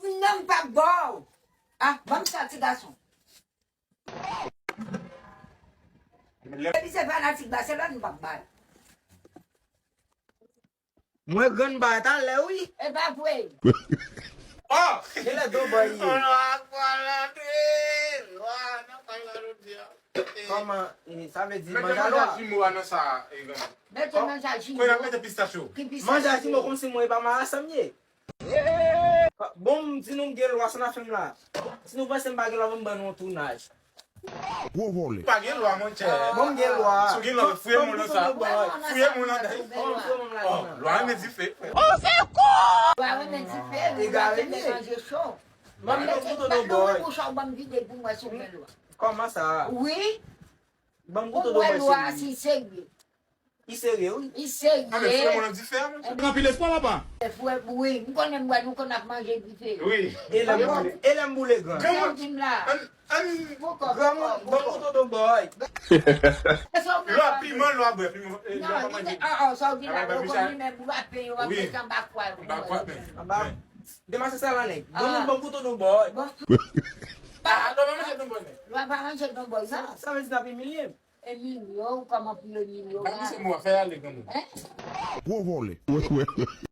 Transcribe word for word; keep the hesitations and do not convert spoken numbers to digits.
Non, m p ap ba w. Ah, ban m sa, ti gason. Depi se fanatik Baselòn, m p ap ba l. Mwen grann ba talè, wi. E pa vre. Oh! Genlè don bòy ye. Lwa ak lwa la de. Lwa nan kay la jodi a. Kòman, eh, sa vle di Mete manja manja lwa. Jimo a nan sa, Egan. Mete manja Jimo. Kwen ap mete pistachyo. Ki pistachyo? Manja Jimo kòmsi mwen e pa marasanm ye. Bon, m di nou m gen lwa sa nan fè m la. Si nou panse m pa gen lwa, ban m ban nou yon tounaj. Gwo vòlè. Pa gen lwa, monchè. Bon, m gen lwa. Si w gen lwa, fouye moun nan sa. Fouye moun nan dèyè. Kòman fouye moun la Oh, nan? Lwa renmen dife, frè. Lwa renmen dife, wi, Egare lwa li ye. Manje cho. Ban m Mete yon kouto ban nan nou bòy. bouch ou ban m vide pou mwen si w gen lwa. Kòman sa? Wi, Ban m ou kouto nan wè bòy lwa se si serye. Li serye, wi. Li serye. Ah, men fouye moun nan dife, a, monchè. Anpil espwa, papa. Fwe, wi, m konnen m wè nou konn ap manje dife. Wi. E lè m boule, e lè m boule grann. Sa w di m la. Ann, ann. Pokò, Granmoun, pokò, ban m pokò. Kouto nan bòy. Sa w gen Lwa la? Piman, lwa bwè, piman. Eh, lwa Non, pa li manje. te, ah, ah, sa w gen la, Ah, bon, Michel. Konn li menm lwa peyi w ap Wi. met anba kwa l. Anba kwa l, men. Anba. Demasye sa la nèg. Granmoun, ban m kouto nan bòy. Bon, Ah, lwa pa manje nan bòy, non? Lwa pa manje nan bòy, non. Sa vle di n ap imilye m. Emilio, kòman pou Emilio Ba la? misye mò, fè ale granmoun. Hein? Gwo vòlè.